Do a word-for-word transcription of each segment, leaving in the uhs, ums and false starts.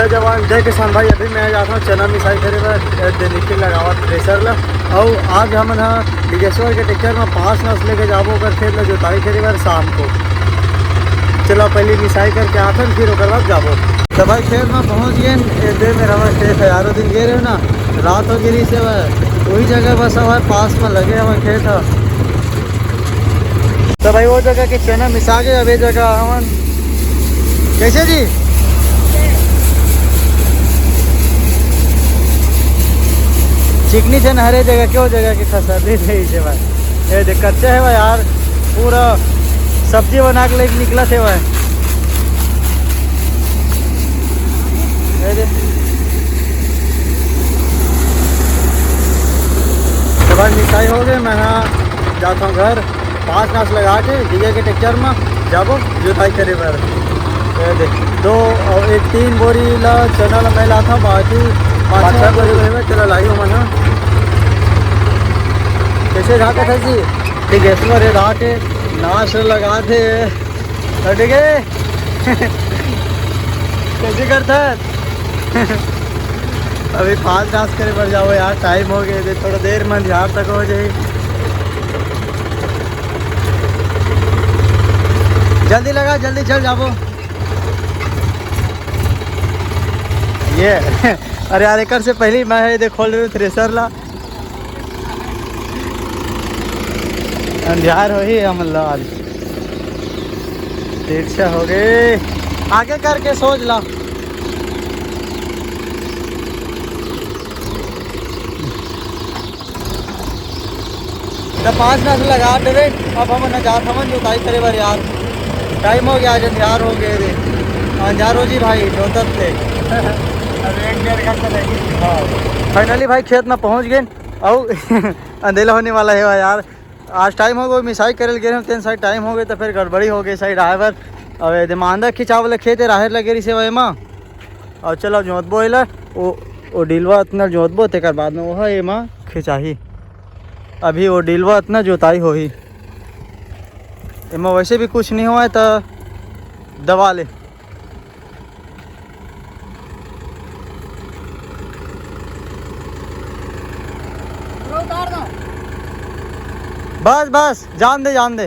जवान, जय किसान भाई। अभी मैं जात हँव चना मिसाई करे बर, ए, दे निखिल लगावत थ्रेसर ला। अउ आज हमन ह डिगेश्वर के ट्रैक्टर में पाँच नस लेके जाबो, ओकर खेत ला जोताई करे बर शाम को। चलो पहले मिसाई करके आथन, फिर ओकर बाद जाबो। तो भाई खेत में पहुँच गए। ए दे मेरा खेत है यारो, दिन गे रहे ना, रात हो गिरी से वह, वही जगह बस हमारे पास में लगे हमारे खेत है। तो भाई वो जगह के चना मिसा गए, अब ये जगह हमन कैसे जी चिकनी चना हरे जगह, क्यों जगह के खसा दे दे इसे भाई। ये देख कच्चा है भाई यार, पूरा सब्जी बना के लेके निकला थे भाई। ये देख। तो भाई मिसाई हो गए, मैं हाँ जाता हूँ घर। पाँच नास लगा के डीजे के ट्रैक्टर में जाबो जोताई करे बर। ये देख, दो और एक तीन बोरी ला चना ला मैं लाता हूँ, बाकी पाँच छः बोरी में चला लाई हूँ मैं। कैसे झाका था जी? ठीक है, इसमें रे धा के नास लगा दे। तो ठीक है। कैसे करता है? अभी पाँच नास करे बर जाओ यार, टाइम हो गए, दे थोड़ा देर में अंधियार तक हो जाए। जल्दी लगा, जल्दी चल जाबो। ये अरे यार, एकर से पहले मैं ये देख खोल रहे थ्रेसर ला। अंधियार हो ही हमन ला आज। दीक्षा हो गए, आगे करके सोच ला। तो पाँच नास लगा देवे। अब हमन जात हमन जोताई करे बर यार, टाइम हो गया, आज अंधियार हो गए रे। अंधियार हो जी भाई, जोतत ले। अब एक डेढ़ घंटा लगी। हाँ, फाइनली भाई खेत में पहुंच गए। अउ अंधेला होने वाला है यार। आज टाइम हो गए, मिसाई करे ल गे रहे, तेन साइड टाइम हो गए, तो फिर गड़बड़ी हो गई साइड आए बर। अब ये मांदा खिंचाव वाला खेत है, राहेर लगे रही से वही माँ। और चलो जोतबो एला, ओ, ओ डिलवा अतना जोतबो, तेकर बाद में वो है एमा खिंचाही। अभी वो डिलवा अतना जोताई होही, एमा वैसे भी कुछ नहीं हुआ है तो दबा ले। पूरा उतार दो। बस बस, जान दे, जान दे।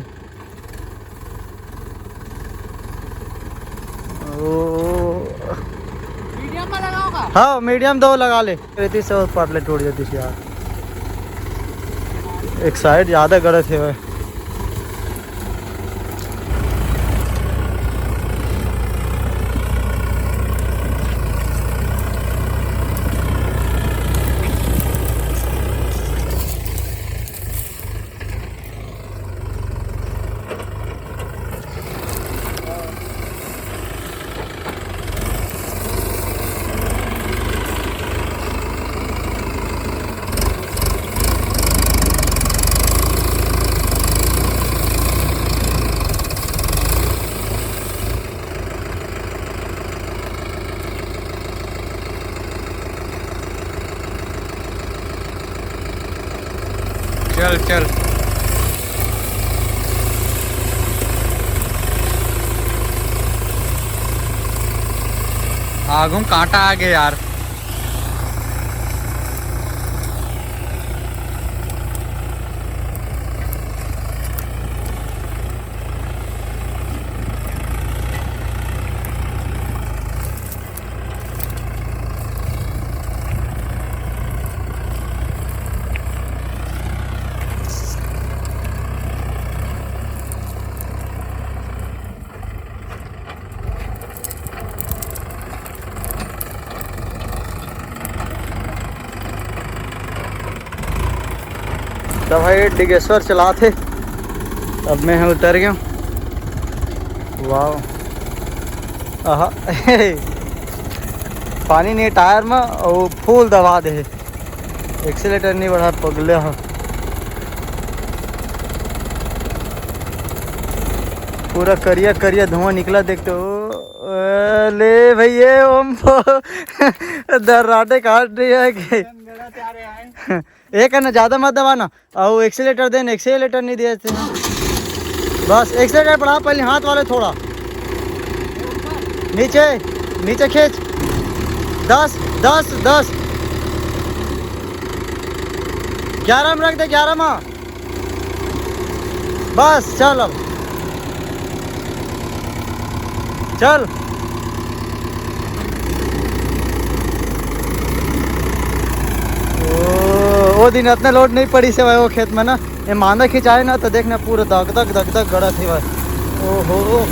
ओ। मीडियम में लगाओगा? हाँ, मीडियम दो लगा ले। रहती से पाटले टूट जाती थी यार। एक साइड ज़्यादा गलत है भाई। चल चल। आगू म कांटा आ गे यार। तो भाई डिगेश्वर चलात हे, अब मैं ह उतर गया। वाह, आहा, पानी नहीं टायर में, वो फुल दबा दे हे, एक्सीलेटर नहीं बढ़ा पगले हो। पूरा करिया करिया धुआं निकला, देख तो। अ, ले भैया, ओम दर्राटे काट रही है कि एक है ना, ज्यादा मत दबाना। और एक्सीलेटर देन, एक्सीलेटर नहीं दिए थे। बस एक्सीलेटर बढ़ा पहले, हाथ वाले थोड़ा नीचे, नीचे खींच। दस, दस, दस। ग्यारह में रख दे, ग्यारह में। बस, चल अब। चल। ओ, वो दिन इतना लोड नहीं पड़ी से भाई, वो खेत में ना, ये मांदा खिंचाए ना, तो देखना पूरा दग दग दग दग गड़त हे भाई। ओहो।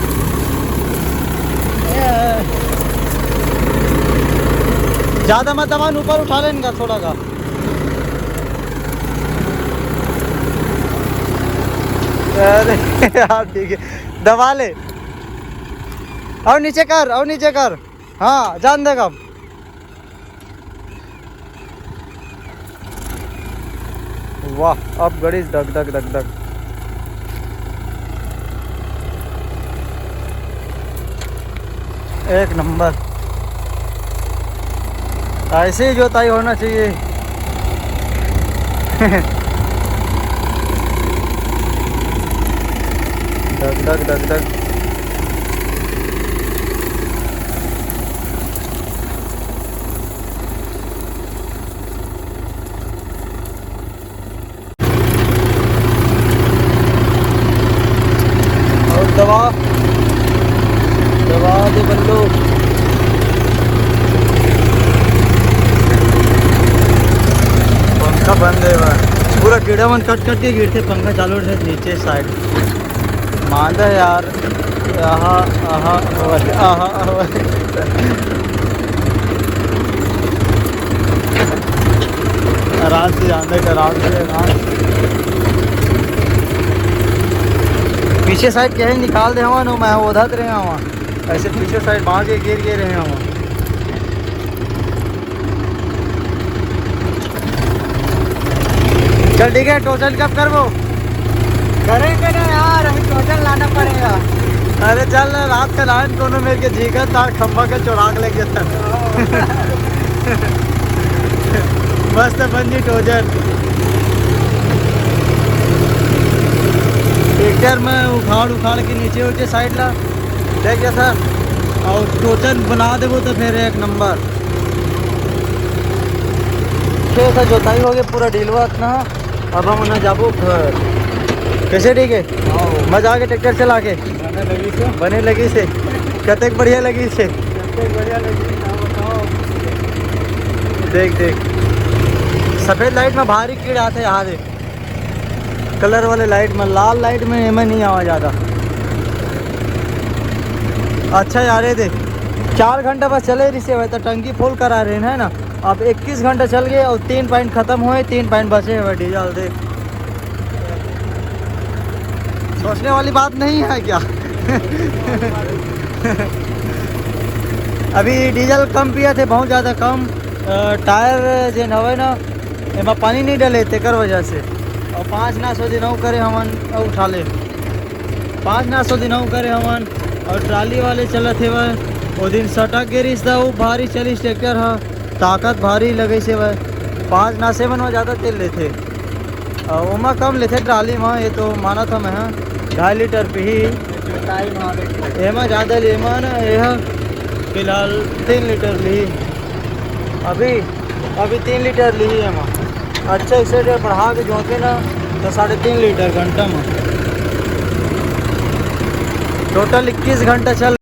ज्यादा मत दबान, ऊपर उठा लेने का थोड़ा का। अरे यार, ठीक है, दबा ले। और नीचे कर, और नीचे कर। हाँ, जान दे कम। वाह, अब गड़ीस दग दग दग दग। एक नंबर। ऐसे ही जोताई होना चाहिए। दग दग दग दग। और दबा, दबा दे बल्लू। पंखा बंद है भाई, पूरा कीड़ा मन कट कट के गिरथे, पंखा चालू रहे नीचे साइड। मांदा है यार। आहा, आहा, आहा, आहा। आराम से जान दे, आराम से, आराम से। पीछे साइड कहीं निकाल दे हवा नो, मैं ओधत रहे हवा। ऐसे पीछे साइड बांध के गिर गए रहे हवा। चल ठीक है, टोचन कब करबो? करेंगे ना यार, अभी टोचन लाना पड़ेगा। अरे चल ना, रात का लाइन कोनो मेरे के झींका तार खंबा के चोराक लेके था। मस्त बन जी टोचन। ट्रैक्टर में उखाड़ उखाड़ के नीचे उचे साइड ला, ठीक है सर। और टोचन बना देबो तो फिर एक नंबर। ठीक है, जोताई हो गई, पूरा ढीलवा इतना। अब हम ना जाबो घर। कैसे ठीक है? हाँ। मजा आ गया ट्रैक्टर चला के? बने लगी से। बने लगी से। कतेक बढ़िया लगी से। कतेक बढ़िया लगी, क्या बताओ। देख, देख। सफेद लाइट में भारी कीड़ा आथे, यहाँ देख। कलर वाले लाइट में, लाल लाइट में एमे नहीं आवा ज्यादा। अच्छा यार, ये देख, चार घंटा बस चले रिसे भाई, तो टंकी फुल करा रहे हैं ना। अब इक्कीस घंटा चल गए और तीन पॉइंट खत्म हुए, तीन पॉइंट बचे हुए डीजल। देख, सोचने वाली बात नहीं है क्या? अभी डीजल कम पिए थे, बहुत ज्यादा कम। अ, टायर जेन हवे ना, एमा पानी नहीं डले, तेकर वजह से। और पाँच नास ओ दिन अउ करे हमन, अउ उठा ले। पाँच नास ओ दिन अउ करे हमन, और ट्राली वाले चलत हेवय। ओ दिन सटक गे रिस दा, वो भारी चलिस ट्रैक्टर ह, ताकत भारी लगइस हेवय। पाँच नास ए मन म ज्यादा तेल लेथे, अउ ओमा कम लेथे ट्राली म, ये तो मानत हंव मैं ह। ढाई लीटर पीही। एमा ज्यादा ले, एमा ना, ये ह फिलहाल तीन लीटर ली। अभी, अभी तीन लीटर ली एमा। अच्छा, एक्सीलरेटर बढ़ा के जोते ना, तो साढ़े तीन लीटर घंटा में। टोटल इक्कीस घंटा चल